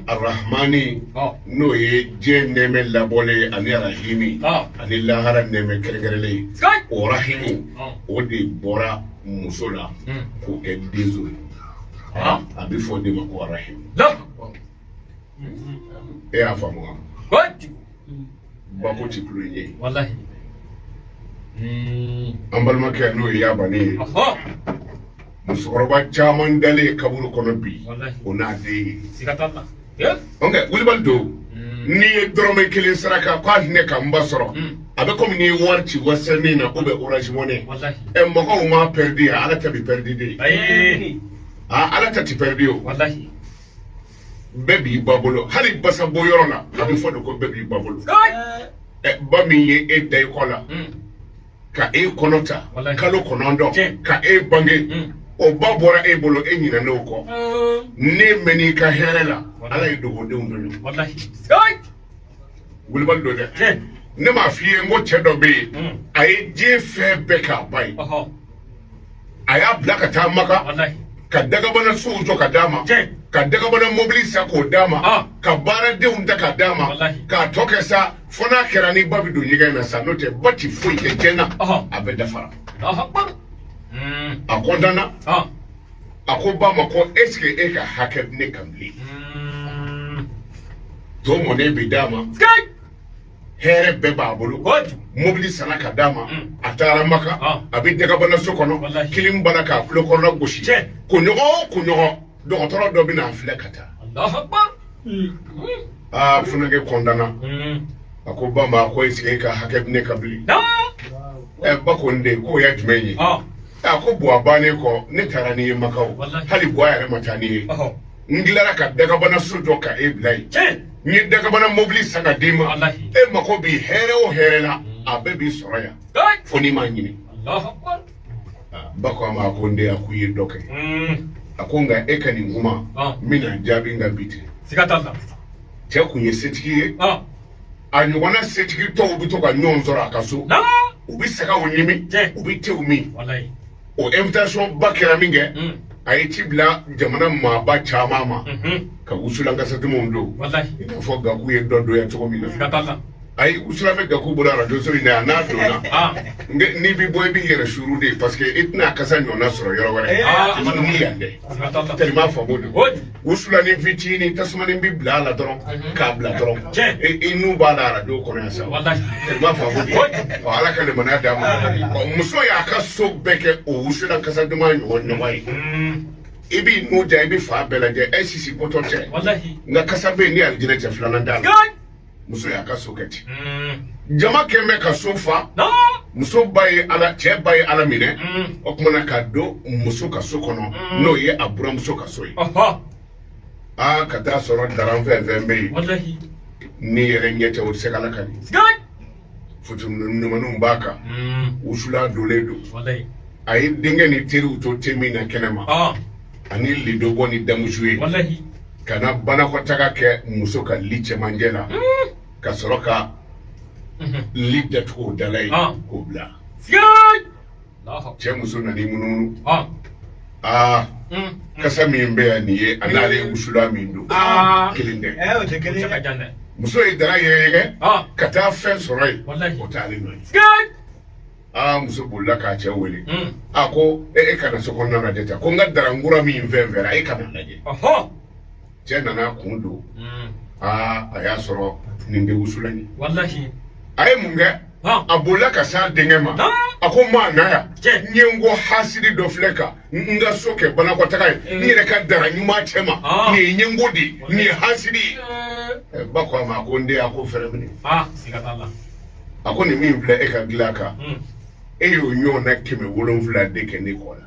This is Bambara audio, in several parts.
Arahmani, n'o ye diɲɛ nɛɛmɛ labɔlen ye, ani arahimi, ani lahara nɛɛmɛ kɛrɛnkɛrɛnlen ye. O rahimu, o de bɔra muso la k'o kɛ denso ye. A bɛ fɔ o de ma ko arahimu. E y'a faamu wa? Bako ti kulo ye. An balimakɛ, n'o ye Yabani ye, musokɔrɔba caman dalen kaburu kɔnɔ bi, o n'a den ye. Ok, wulibali don. N'i ye dɔrɔmɛ kelen saraka k'a hinɛ ka n ba sɔrɔ, a bɛ komi n'i ye wari ci Western na ou bien Orange Money. Ɛ, mɔgɔw m'a perdu yan, Ala ta bi perdu de ye. Aa, Ala ta ti perdu o. Bɛɛ b'i ba bolo, hali basa bɔ yɔrɔ la, a bɛ fɔ de ko bɛɛ b'i ba bolo. Ɛ, ba min ye e da i kɔ la ka e kɔnɔ ta kalo 9 ka e bange, o ba bɔra e bolo, e ɲinɛn'o kɔ. Ne mɛn'i ka hɛrɛ la, Ala ye dogodenw dɔn. Wulibali don dɛ. Ne m'a f'i ye n ko cɛ dɔ bɛ yen, a ye diɲɛ fɛn bɛɛ k'a ba ye, a y'a bila ka taa Maka, ka dagabana sow jɔ ka d'a ma, ka dagabana mobili san k'o d'a ma, ka baaradenw ta ka d'a ma, k'a tɔ kɛ sa fo n'a kɛra ni ba bɛ don ɲɛgɛn na sa, n'o tɛ ba ti foyi kɛ diɲɛ na, a bɛɛ dafara. A kɔntanna, a ko ba ma ko est ce que e ka hakɛ bɛ ne kan bilen? To mɔnen bɛ d'a ma, hɛrɛ bɛɛ b'a bolo, mobili sanna ka d'a ma, a taara Maka, a bɛ dagabana so kɔnɔ, kelen b'a la k'a tulo kɔrɔla gosi. Kunɲɔgɔn o kunɲɔgɔn, dɔgɔtɔrɔ dɔ bɛ n'a filɛ ka taa. Aa, funankɛ kɔntanna, a ko ba ma ko est ce que e ka hakɛ bɛ ne kan bilen? Ɛ, ba ko n den, k'o ye jumɛn ye? A ko buwa bannen kɔ, ne taara n'i ye Maka o, hali buwa yɛrɛ ma taa n'i ye. N tilara ka dagabana so jɔ ka e bila yen, n ye dagabana mobili san ka d'i ma. E mako bi hɛrɛ o hɛrɛ la, a bɛɛ b'i sɔrɔ yan fo n'i m'a ɲini. Ba ko a ma ko n den, a ko i ye dɔ kɛ. A ko nka e ka nin kuma, n bɛna jaabi, nka bi tɛ. Cɛ kun ye setigi ye, a ɲɔgɔnna setigi tɔw bɛ to ka ɲɔgɔn sɔrɔ a ka so, u bɛ sagaw ɲimi, u bɛ tew min. O invitation ba kɛra min kɛ, a ye ci bila jamana maaba caman ma ka wusulan kasa dumanw don, i n'a fɔ Gaku ye dɔ don yan cogo min na. Ayi, wusulan bɛ Gaku bolo arajo so in na yan, n'a donna, n'i bɛ bɔ, i b'i yɛrɛ suru de, parce que i tɛna kasa ɲɔgɔnna sɔrɔ yɔrɔ wɛrɛ ni yan dɛ, tellement faamu don. Wusulanin fitinin tasumanin bɛ bila a la dɔrɔn k'a bila dɔrɔn, i nun b'a la arajo kɔnɔ yan sa, tellement faamu don. Ala ka limaniya d'a ma. Muso y'a ka so bɛɛ kɛ o wusulan kasa duman ɲɔgɔn ɲɔgɔn ye, i b'i nun ja, i bɛ fa bɛɛ lajɛ, ɛ, sisi bɔtɔ tɛ, nka kasa bɛ yen ni alijinɛ cɛ filanan t'a la. Muso y'a ka so kɛ ten, jama kɛn bɛ ka so fa. Muso ba ye Ala, cɛ ba ye Ala minɛ, o kumana ka don muso ka so kɔnɔ, n'o ye a buramuso ka so ye. Aa, ka taa sɔrɔ daran fɛn fɛn bɛ yen, n'i yɛrɛ ɲɛ tɛ, o tɛ se ka lakali. Futunɲumanninw b'a kan, wusulan donnen don. A ye denkɛ ni teriw to te min na kɛnɛma, ani lidobɔ ni damusu ye, ka na banakɔtaga kɛ muso ka li cɛmancɛ la, ka sɔrɔ ka li datugu o dala ye k'o bila. Cɛ muso nan'i munumunu. Aa, kasa min bɛ yan nin ye, a n'ale ye wusulan min don, kelen tɛ. Muso ye dara yɛgɛyɛgɛ ka taa fɛn sɔrɔ yen, o t'ale nɔ ye. Aa, muso bolila k'a cɛ wele. A ko e kana so kɔnɔna lajɛ tan, ko n ka darankura min fɛn fɛn, e kana lajɛ. Cɛ nana kun don. Aa, a y'a sɔrɔ nin tɛ wusulan ye. A ye mun kɛ? A bolila ka s'a denkɛ ma, a ko maa na yan, n ye n ko hasidi dɔ filɛ ka n ka so kɛ banakɔtaga ye, n yɛrɛ ka dara ɲuman cɛ ma, nin ye ɲɛngo de ye, nin ye hasidi ye. Ba ko a ma ko n den, a ko fɛrɛ minɛ. A ko nin min filɛ e ka dilan kan, e y'o ɲɔgɔnna 700 de kɛ ne kɔ la.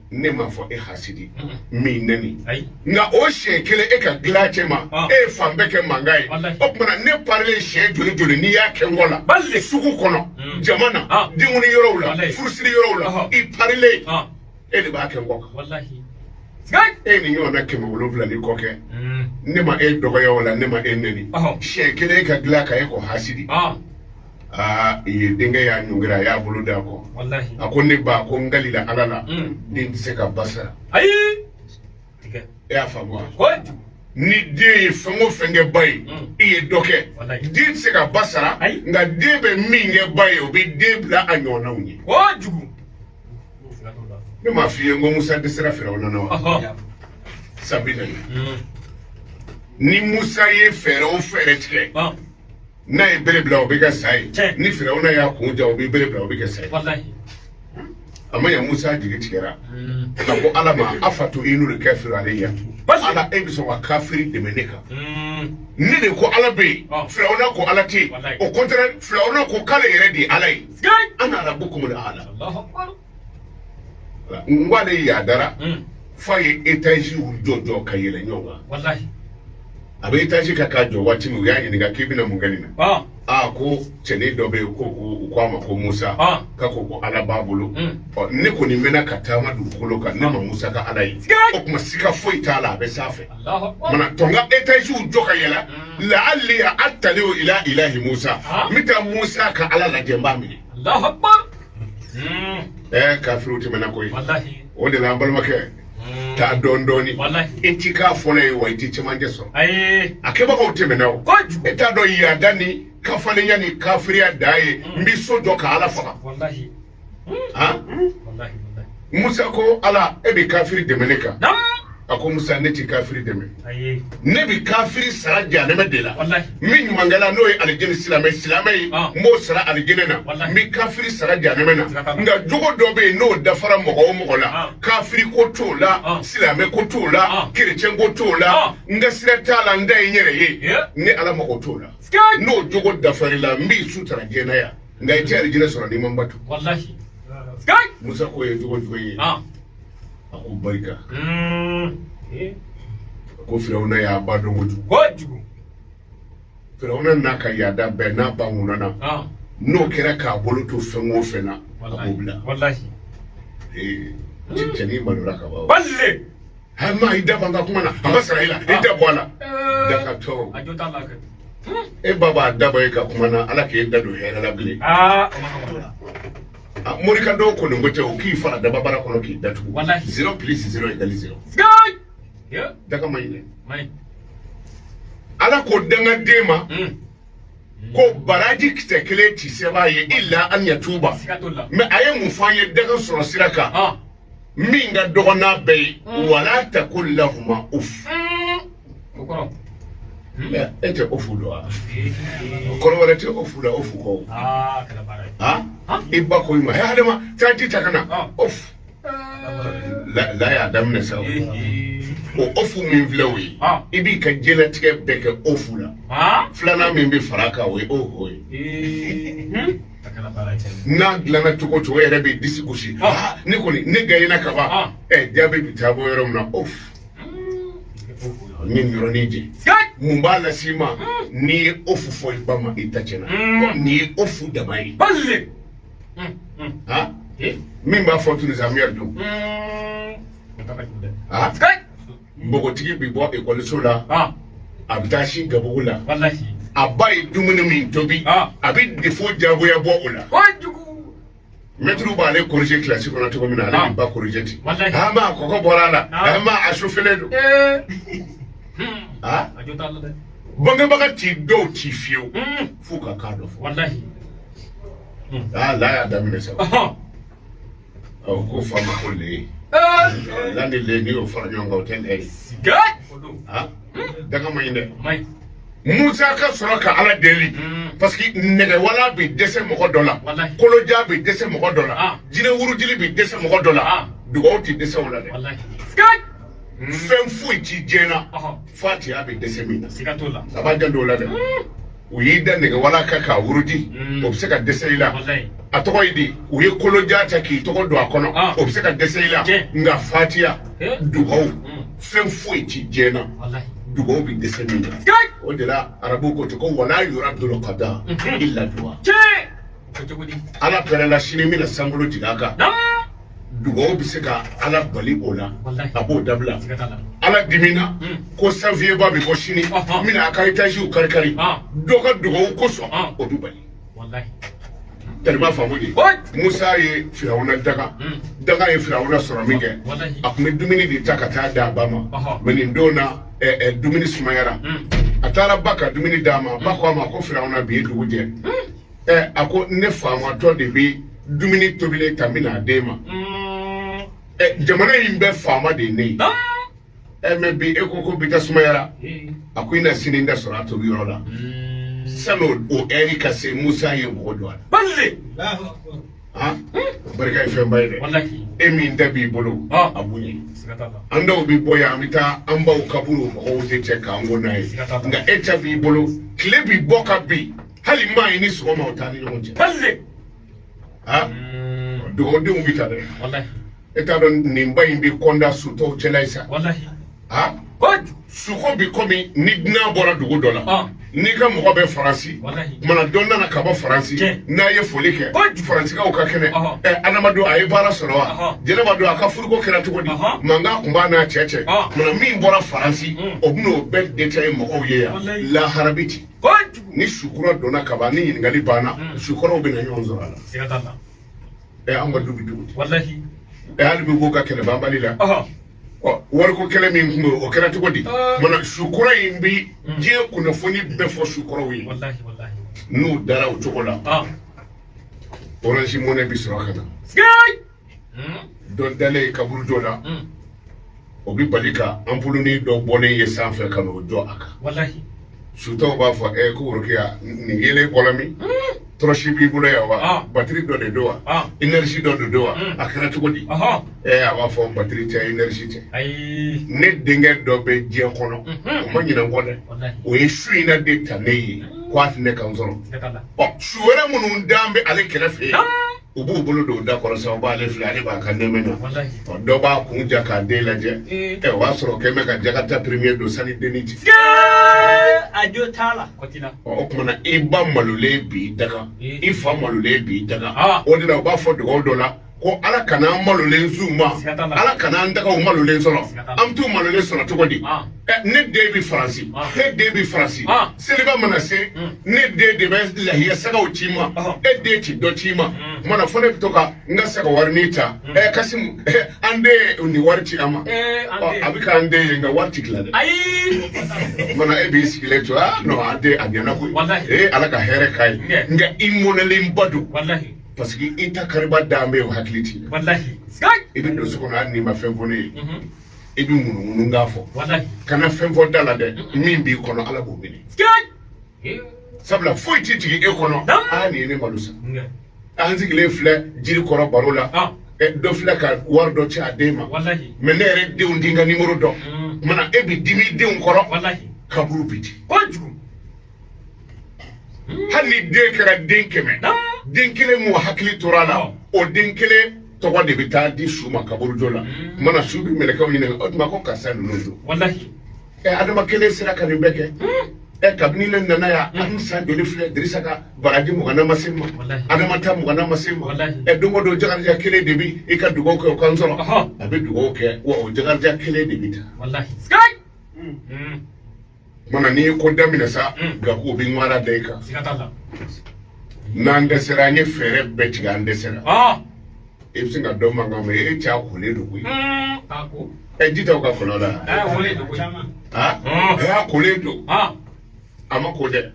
Ne m'a fɔ e hasidi min neni, nka o siɲɛ kelen e ka dilan cɛ ma, e ye fan bɛɛ kɛ mankan ye. O tuma na ne parilen siɲɛ joli joli n'i y'a kɛ n kɔ la, sugu kɔnɔ, jama na, denkuni yɔrɔw la, furusiri yɔrɔw la, i parilen, e de b'a kɛ n kɔ kan. E ni ɲɔgɔnna 700 ni kɔ kɛ, ne ma e dɔgɔya o la, ne ma e neni. Siɲɛ kelen e ka dilan kan, e ko hasidi. Aa, ye denkɛ y'a ɲɔngiri, a y'a bolo d'a kɔ, a ko ne ba, ko n kalila Ala la, den tɛ se ka ba sara. E y'a faamu wa? Ni den ye fɛn o fɛn kɛ ba ye, i ye dɔ kɛ. Den tɛ se ka ba sara, nka den bɛ min kɛ ba ye, o bɛ den bila a ɲɔgɔnnaw ye. Kojugu. Ne m'a f'i ye n ko Musa dɛsɛra Firawuna na wa? San 40. Ni Musa ye fɛɛrɛ o fɛɛrɛ tigɛ, n'a ye bere bila, o bɛ kɛ sa ye. Ni Firawuna y'a kun ja, o bɛ bere bila, o bɛ kɛ sa ye. A ma ɲɛ, Musa jigi tigɛra. A ko Ala ma, afatu'inul kafiru alayya. Ala, e bɛ sɔn ka kafiri dɛmɛ ne kan? Ne de ko Ala bɛ yen, Firawuna ko Ala tɛ yen. Au contraire, Firawuna ko k'ale yɛrɛ de ye Ala ye. Ana rabbukumul a'la. N ko ale yadara f'a ye étage jɔ ka yɛlɛ ɲɔgɔn kan. A bɛ étage kan k'a jɔ waati min, u y'a ɲininka k'i bɛna mun kɛ nin na? Aa, ko cɛnin dɔ bɛ yen ko u k'a ma ko Musa, k'a ko Ala b'a bolo. Ɔ, ne kɔni mɛnna ka taama dugukolo kan, ne ma Musa ka Ala ye. O tuma sika foyi t'a la, a bɛ sanfɛ. Mana tɔn ka étage jɔ ka yɛlɛ, la'alli attali'u ila ilahi Musa. N bɛ taa Musa ka Ala lajɛ, n b'a minɛ. Kafiriw tɛmɛna koyi. O de la an balimakɛ, taa dɔɔni dɔɔni. I ti k'a fɔlɔ ye wa, i ti cɛmancɛ sɔrɔ. A kɛbagaw tɛmɛna o. E t'a dɔn yaada ni kafalenya ni kafiriya dan ye, n bɛ so jɔ ka Ala faga. Musa ko Ala, e bɛ kafiri dɛmɛ ne kan? A ko Musa, ne ti kafiri dɛmɛ. Ne bɛ kafiri sara jahanama de la. Min ɲumankɛla n'o ye alijinɛ silamɛ ye, n b'o sara alijinɛ na. N bɛ kafiri sara jahanama na. Nka jogo dɔ bɛ yen n'o dafara mɔgɔ o mɔgɔ la, kafiri ko t'o la, silamɛ ko t'o la, kerecɛn ko t'o la, n ka sira t'a la, n da ye n yɛrɛ ye. Ne Ala mago t'o la. N'o jogo dafar'i la, n b'i sutura diɲɛ na yan, nka i tɛ alijinɛ sɔrɔ n'i ma n bato. Musa k'o ye jogo jumɛn ye? A ko barika. Ko Firawuna y'a ba dɔn kojugu. Firawuna n'a ka yaada bɛɛ n'a ba ŋuna na, n'o kɛra k'a bolo to fɛn o fɛn na, a b'o bila. Cɛnin malola ka ban. Ma i da ban ka kuma na, a ma sara i la, i da bɔ a la. Dakatɔ. E ba b'a dabɔ e ka kuma na, Ala k'e da don hɛrɛ la bilen. Morika dɔw kɔni ko tɛ, o k'i fara dababara kɔnɔ k'i datugu. 0 + 0 = 0. Daga man ɲi dɛ. Ala ko dangaden ma ko baraji kisɛ kelen ti sɛbɛn ye illa an yatuba. Mais a ye mun fɔ an ye daga sɔrɔ sira kan min ka dɔgɔ n'a bɛɛ ye, wala takul lahuma uf. E tɛ ofu dɔn wa? Kɔrɔ wɛrɛ tɛ ofu la, ofu kɔ. I ba ko i ma, hadama taa ji ta ka na ofu. La y'a daminɛ sa. O ofu min filɛ o ye, i b'i ka diɲɛlatigɛ bɛɛ kɛ ofu la. Filanan min bɛ fara a kan, o ye oho ye. N'a dilanna cogo o cogo, e yɛrɛ b'i disi gosi. Ne kɔni ne gagnera ka ban. Jaabi bɛ taa bɔ yɔrɔ min na, ofu. N ye nin yɔrɔnin jɛ. Mun b'a las'i ma? N'i ye ofu fɔ i ba ma, i ta tiɲɛna. Nin ye ofu dama ye. Min b'a fɔ Tunizamiyɛri don. Npogotigi bɛ bɔ ekɔliso la, a bɛ taa sin gabugu la. A ba ye dumuni min tobi, a bɛ defo jagoya bɔ o la. Mɛtiriw b'ale corriger kilasi kɔnɔ cogo min na, ale bɛ ba corriger ten. A ma kɔgɔ bɔra a la, a ma a sufɛlen don. Bangebaga ti dɔw ci fiyewu f'u ka kan dɔ fɔ. La y'a daminɛ sa. Ko fa ma ko le. La ni le n'i y'o fara ɲɔgɔn kan, o tɛ lɛ ye. Daga man ɲi dɛ. Musa ka sɔrɔ ka Ala deli, parce que nɛgɛwala bɛ dɛsɛ mɔgɔ dɔ la, koloja bɛ dɛsɛ mɔgɔ dɔ la, jinɛ wurudili bɛ dɛsɛ mɔgɔ dɔ la, dugawu tɛ dɛsɛ o la dɛ. Fɛn foyi ti diɲɛ na fatiya bɛ dɛsɛ min na. A b'a janto o la dɛ. U y'i da nɛgɛwala kan k'a wurudi, o bɛ se ka dɛsɛ i la. A tɔgɔ ye di? U ye koloja ta k'i tɔgɔ don a kɔnɔ, o bɛ se ka dɛsɛ i la. Nka fatiya, dugawu, fɛn foyi ti diɲɛ na dugawu bɛ dɛsɛ min na. O de la arabuw ko ten ko wala yuradul qada illa du'a. Ala pɛrɛnna sini n bɛna sankolo jigin a kan. Dugawu bɛ se ka Ala bali o la, a b'o dabila. Ala dimina ko sanfiyeba bɛ bɔ sini, n bɛna a ka etaziw kari kari, dɔ ka dugawu kosɔn o bɛ bali. Tellement faamu de. Musa ye Firawuna daga, daga ye Firawuna sɔrɔ min kɛ, a tun bɛ dumuni de ta ka taa d'a ba ma. Mais nin don na, Dumuni sumayara, a taara ba ka dumuni d'a ma. Ba ko a ma ko Firawuna, bi ye dugu jɛ. A ko ne faamatɔ de bɛ dumuni tobilen ta, n bɛna d'e ma. Jamana in bɛɛ faama de ye ne ye. Mais bi e ko ko bi ta sumayara. A ko i na sini da sɔrɔ a tobi yɔrɔ la. Sani o ɛri ka se, Musa ye mɔgɔ don a la. Han, barika ye fɛnba ye dɛ. E min ta b'i bolo, a bonya. An dɔw bɛ bɔ yan, an bɛ taa an baw kaburu mɔgɔw de cɛ k'an ko n'a ye, nka e ta b'i bolo, tile bi bɔ ka bin, hali maa ye ni sɔgɔma o t'an ni ɲɔgɔn cɛ. Han, dugawudenw bɛ taa dɛ. E t'a dɔn nin ba in bɛ kɔnda sutɔw cɛla ye sa. Han, suko bi komi ni dunan bɔra dugu dɔ la, n'i ka mɔgɔ bɛ Faransi, kumana dɔ nana ka bɔ Faransi, n'a ye foli kɛ Faransikaw ka kɛnɛ, adamadenw a ye baara sɔrɔ wa, Jɛnɛba don a ka furuko kɛra cogo di, mankan tun b'a n'a cɛ, kumana min bɔra Faransi, o bɛn'o bɛɛ détaillé mɔgɔw ye yan. Lahara bi ci ni sukura donna kaban, ni ɲininkali banna, sukɔrɔw bɛna ɲɔgɔn sɔrɔ a la. An ka du bi dugu di? Hali bi k'u ka kɛlɛ banbali la, wariko kɛlɛ min tun bɛ, o kɛra cogo di? Mana sukura in bi diɲɛ kunnafoni bɛɛ fɔ sukɔrɔw ye, n'u dara o cogo la, Orange Money bi sɔrɔ ka na. Dɔ dalen kaburu dɔ la, o bi bali ka anpuluni dɔ bɔlen ye sanfɛ ka n'o jɔ a kan. Sutɔw b'a fɔ ko Worokiya, nin yelen bɔra min? Tɔrɔsi b'i bolo yan wa? Batiri dɔ de don wa? Énergie dɔ de don wa? A kɛra cogo di? A b'a fɔ batiri tɛ, énergie tɛ. Ne denkɛ dɔ bɛ diɲɛ kɔnɔ, o ma ɲinɛ n kɔ dɛ, o ye su in na de ta ne ye ko a tɛ ne kan sɔrɔ. Ɔ, su wɛrɛ minnu d'an bɛ ale kɛrɛfɛ yen, u b'u bolo don da kɔrɔ sa, u b'ale filɛ, ale b'a ka nɛmɛ na. Ɔ, dɔ b'a kun ja k'a den lajɛ. O b'a sɔrɔ kɛn bɛ ka Jakarta premier don sani denni ci. A jo t'a la. O tuma na i ba malolen b'i daga, i fa malolen b'i daga. O de la u b'a fɔ dugawu dɔ la ko Ala kana an malolen s'u ma, Ala kana an daga u malolen sɔrɔ. An bɛ t'u malolen sɔrɔ cogo di? Ne den bɛ Faransi, e den bɛ Faransi, seliba mana se, ne den de bɛ lahiya sagaw ci ma, e den ci dɔ ci ma. Tuma na fo ne bɛ to ka n ka saga warini ta. Kasimu, an den nin wari ci an ma. A bɛ k'an den ye, nka wari ti tila dɛ. Mana e b'i sigilen to, non, an den a ɲɛna koyi. Ala ka hɛrɛ k'a ye, nka i mɔnɛlenba don. Parce que i ta kariba d'an bɛ o hakili t'i la. I bɛ don so kɔnɔ, hali n'i ma fɛn fɔ ne ye, i bɛ munumunu k'a fɔ. Kana fɛn fɔ da la dɛ, min b'i kɔnɔ Ala b'o minɛ. Sabula foyi t'i jigin e kɔnɔ. Aa, nin ye ne malo sa. An sigilen filɛ jiri kɔrɔ baro la, dɔ filɛ ka wari dɔ ci a den ma. Mais ne yɛrɛ denw ti n ka nimoro dɔn. Kumana e bɛ dimi denw kɔrɔ, kaburu bi ci. Hali ni den kɛra den 100, den kelen m'o hakili tora a la, o den kelen tɔgɔ de bɛ taa di su ma kaburujɔ la. Kumana su bɛ mɛlɛkɛw ɲininka, o tuma ko karisa ninnu don. Adama kelen sera ka nin bɛɛ kɛ. Kabini ne nana yan, an san joli filɛ, Dirisa ka baraji 20 ma se ma, Adama ta 20 ma se ma. Don o don Jakarija kelen de bi i ka dugawu kɛ o kan sɔrɔ. A bɛ dugawu kɛ wa o Jakarija kelen de bɛ taa. Mana n'i ye ko daminɛ sa, gaku bɛ ŋwara da i kan. N'an dɛsɛra, an ye fɛɛrɛ bɛɛ tigɛ, an dɛsɛra. I bɛ se ka dɔ mankan mɛn, e cɛ a kolen don koyi. Ji t'aw ka kɔlɔn la. A kolen don. A ma ko dɛ.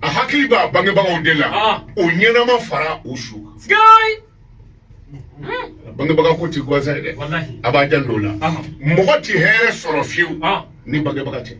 A hakili b'a bangebagaw de la. O ɲɛnama fara u su kan. Bangebaga ko ti gansan ye dɛ. A b'a janto o la. Mɔgɔ ti hɛrɛ sɔrɔ fiyewu ni bangebaga tɛ.